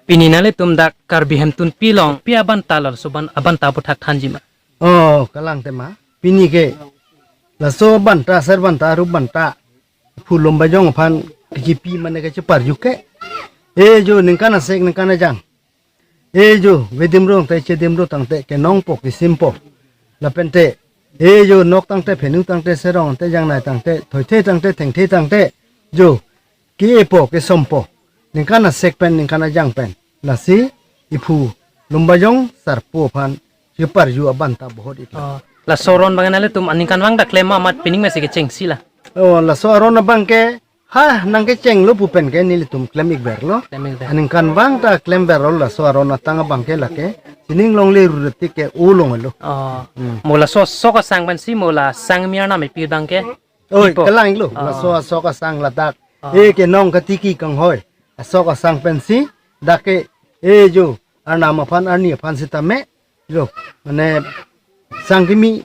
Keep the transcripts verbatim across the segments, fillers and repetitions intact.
Pini nanglitum dak Karbi Hemtunpi along pi abanta laso abanta aputhak thanji ma? Oh, kalang tema. Pini ke laso abanta, ser abanta, rup abanta, phu Lumbajong aphan kipi mane kacheparju ke. Eh jo, ningkan asek, ningkan ajang. Eh jo, vedimro tangte, chedimro tangte, kenongpo, kisimpo. Lapente, eh jo, nok tangte, phenu tangte, serong tangte, jangnai tangte, thoithe tangte, thengthe tangte, jo, ke-epo, kesompo. Ningkan asek pen, ningkan ajang pen. Lasi, iphu Lumbajong sarpo aphan cheparju abanta bohot iklo. Oh, laso aron abang nanglitum aningkanvang ta klem ma, amat pining mesi kechengsi la? Oh, laso aron abang ke, ha, nangkechenglo pu pen ke nelitum klem-ikverlo. Klem-ikver. Aningkanvang ta klemverlo, laso aron atang abang ke lake. Sining longle ruretik ke o longlo. Oh. Hmm. Mo laso asok asang pensi mo la sangmi arnam kipi abang ke? Oi, pipo. Kalang iklo. Ah. Laso asok asang ladak. Ah. Eh, kenong katiki kanghoi. Asok asang pensi, dak ke, eh jo, arnam aphan, arni aphan sitame, jo, mane, sangkimi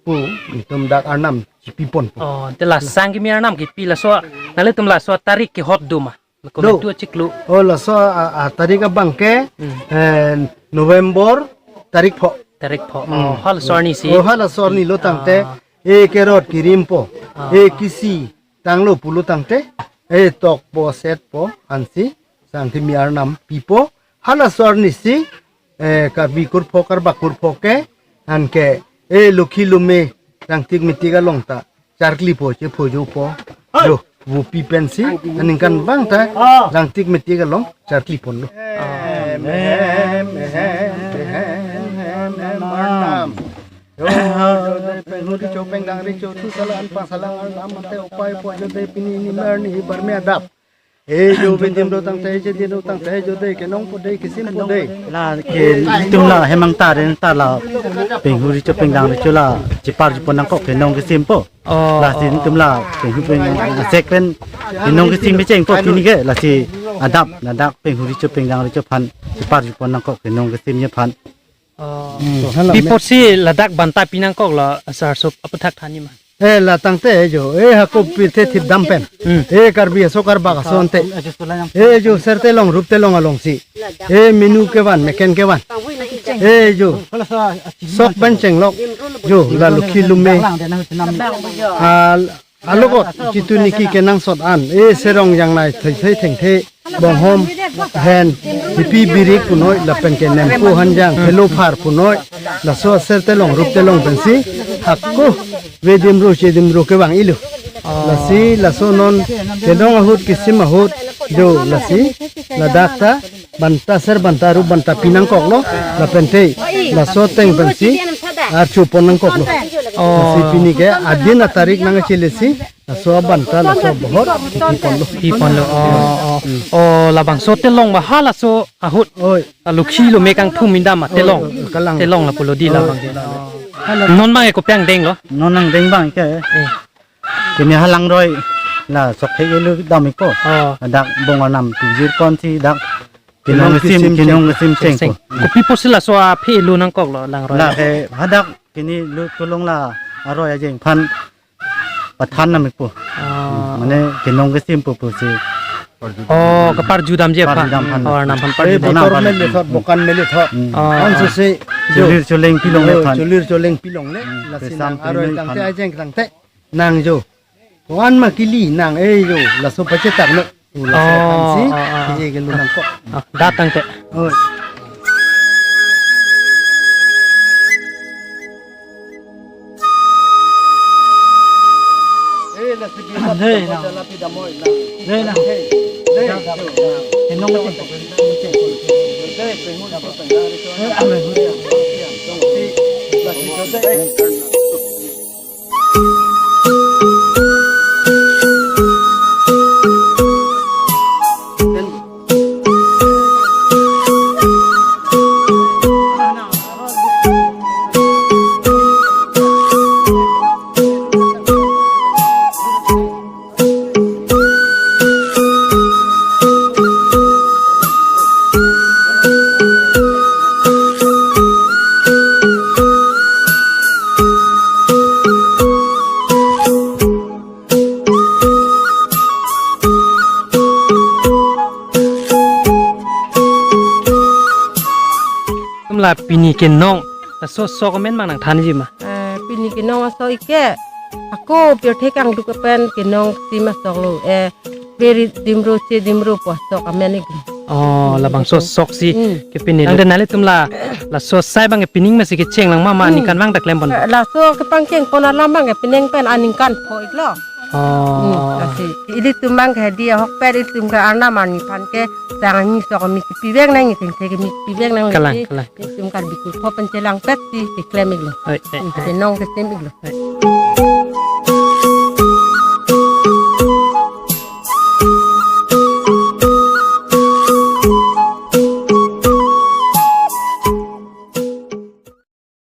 pu, itum dak arnam chipiponpo. Oh, te la sangkimi arnam kipi laso, nanglitum laso tarik kehot do ma? Ko do. Mentu achiklo. Oh, laso a, a tarik abang ke, Hmm. eh, November tarik pho. Tarik pho. Hmm. Oh, halaso arni si. Oh, halaso arni lo tangte, Ah. eh, kerot kirimpo, Ah. eh, kisi tanglo pulo tangte, eh, tokpo, setpo, ansi, sangkimi arnam pipo, halaso arni si, eh, Karbi kurpho, Karbak kurpho ke, anke, eh, lokhi lome, rangtik metik along ta, charklipo, chephojopo, jo, vopi pensi, aningkanvang ta, rangtik metik along, charkliponlo. Amen, amen, amen, amen, arnam. Jo, jo, de, penghuri cho, pengdang ri cho, thu sala an pang sala an lam ante upai po, jo, de, pini ini mer ni bar me adap. Eh, jo, vedimro tangte, chedimro tangte, jo, de, kenongpo de, kisimpo de. La, ke, itum la, hemang ta, ren ta la, penghuri cho, pengdang ri cho la, cheparjupon nangkok, kenong kisimpo. Oh, La, si oh, itum la, penghuri peng, asek pen, kenong kisim kechengpo, pini ke, lasi, adap, ladak, penghuri cho, pengdang ri cho aphan, cheparjupon nangkok, kenong kisimji aphan. Oh. Hmm. Pi apotsi ladak banta pinangkoklo, asar sup aputhak thanji ma? Eh, la tangte, eh, jo, eh, hako pirthe thip dam pen. Hmm. Eh, Karbi aso, Karbak aso ante. Eh, jo, ser telong, rup telong alongsi. Eh, menu kevan, meken kevan. Eh, jo, sok pen chenglok. Jo, la lokhi lome. Ah, Alokot, chitu niki kenangsot an, eh, serong jangnai, thei thei thengthe, bonghom, hen, hipi birik punoi, lapen ke nempo hanjang, Hmm. phelo phar punoi, laso aser telong, rup telong pensi, hako, vedimro, chedimro kevang ilo. Oh. Lasi, laso non, kenong ahut, kisim ahut, jo, lasi, ladak ta, banta ser banta rup banta pinangkoklo, lapen te, laso ateng pensi, archupon nangkoklo. Oh. Lasi pini ke, adin atarik nangchele si, laso abanta laso bohot, piponlo. Piponlo, oh, oh. Hmm. Oh, labangso telong ba halaso ahut. Oi. Lokhi lome kangthum indam ma, telong. Oi, oi, kalang. Telong lapulo di labang ke. Oh. Non abang ke kopi angdenglo? Non angdeng abang ke. Eh. Kini halangroi la sok he elu dam iko. Oh. Dak bong arnam tujir konsi dak kenong kisim, kisim, kenong kisim cheng. Cheng. Kopi apotsi laso aphe elu nangkoklo langroi? La ke hadak kini lu tulong la aroi ajeng aphan pathan nam iko. Oh. Mane kenong kisim pu pusi. Oh, keparju damji aphan. Parju dam aphan. Oh, arnam aphan. Eh, parju dam. Botor mele thot, bokan mele thot. Hmm. Oh, Ansi oh. Si, jo. Chulir chuleng pilongle aphan. Chulir chuleng pilongle. Hmm. Lasi Pesam nang aroi pinoi tangte aphan. Ajeng tangte. Nang jo. Wan ma kili nang eh jo. Laso pachetak no. Laso Oh, aphan si. Oh, oh. Kili ke lu nangkok. Oh, datang te. Oh. Eh, lasi kita Hei, nang. Hei, nang. Hei, nang. Hei, nang. Hei, nang. Hei, nang. La pini kenong, laso sok amen mang nangthanji ma? Eh, pini kenong asok ike, ako pirthe kangduk pen kenong sim asok lo. Eh, beri dimro che dimro pu asok amen ik. Oh, labangso sok si Hmm. kepini. Nang den nelitum la, laso sai abang kepining masi kecheng lang ma ma Hmm. ningkan vang ta klem pon. Eh, laso kepangcheng pon alam abang kepining pen aningkan pho iklo. Oh. Hmm, lasi. Ilitum abang ke hedi ahokpet ilitum ke Arnam arni aphan ke sang arni sok kami kepivek nang, ithengthe kami kepivek nang Kalang, lesi. Kalang. Ilitum Karbi Kurpho pen chelangpet si keklem iklo. Oi, oi, Hmm, oi. Kenong kesim iklo.